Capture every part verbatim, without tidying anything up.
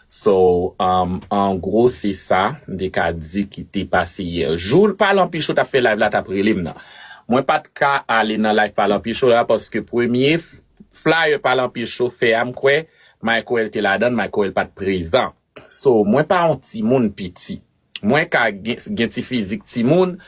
So, um, an gwo, se sa m te ka di ki te pase yè. Jou Palan Picho t ap fè live la, t ap rele m nan. Mwen pa t ka ale nan live Palan Picho la, paske premye f- flyer Palan Picho fè a, m kwè Michael te ladan l, Michael pa t prezan. So, mwen pa yon timoun piti. Mwen ka gen, gen ti fizik timoun,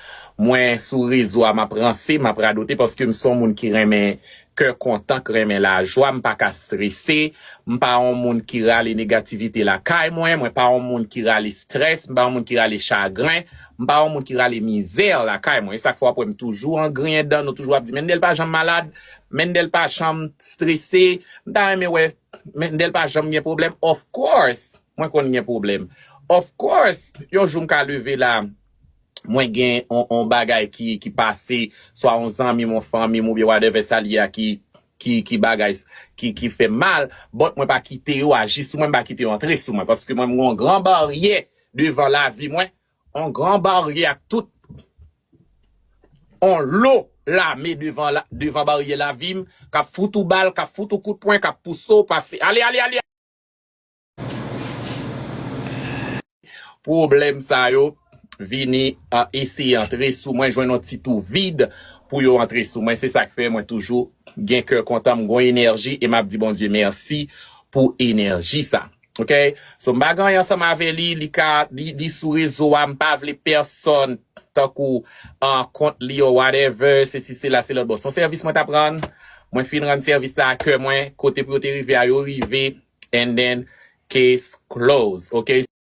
mwen sou rezo a, m ap ranse, m ap radote, paske m se yon moun ki renmen kè kontan, ki renmen lajwa, m pa ka strese, m pa yon moun ki rale negativite lakay mwen, mwen pa yon moun ki rale strès, m pa yon moun ki rale chagren, m pa yon moun ki rale mizè lakay mwen. E sa k fè w ap wè m toujou an griyen dan, nou toujou ap di, Mendel pa janm malad, Mendel pa janm strese, m ta renmen wè Mendel pa janm gen pwoblèm. Of course, mwen konn gen pwoblèm. Of course, yon jou m ka leve la, mwen gen on, on bagay ki, ki pase, swa yon zanmi m, yon fanmi m, oubyen whatever sa l ye a ki, ki, ki bagay, ki, ki fè m mal, but mwen pa kite yo aji sou mwen, m pa kite yo antre sou mwen, paske mwen, mwen gen yon gran baryè devan lavi mwen, yon gran baryè ak tout, yon lo lame devan, la, devan baryè lavi m, k ap fout ou bal, k ap fout ou kout pwen, k ap pouse w pase. Ale, ale, ale! Pwoblèm sa yo vini, a, eseye antre sou mwen, jwenn yon ti tou vid pou yo antre sou mwen. Se sa k fè mwen toujou gen kè kontan, m gon enèji, e m ap di Bondye mèsi pou enèji sa. Ok? So, m pa gen anyen ansanm avè li, li ka, li, li sou rezo a, m pa vle pèsonn, tankou, an kont li or whatever, se si, se la, se lòt. Bon, se yon sèvis mwen t ap rann, mwen fin rann sèvis la a kè mwen, kote pou yo te rive a, yo rive, and then case close, ok?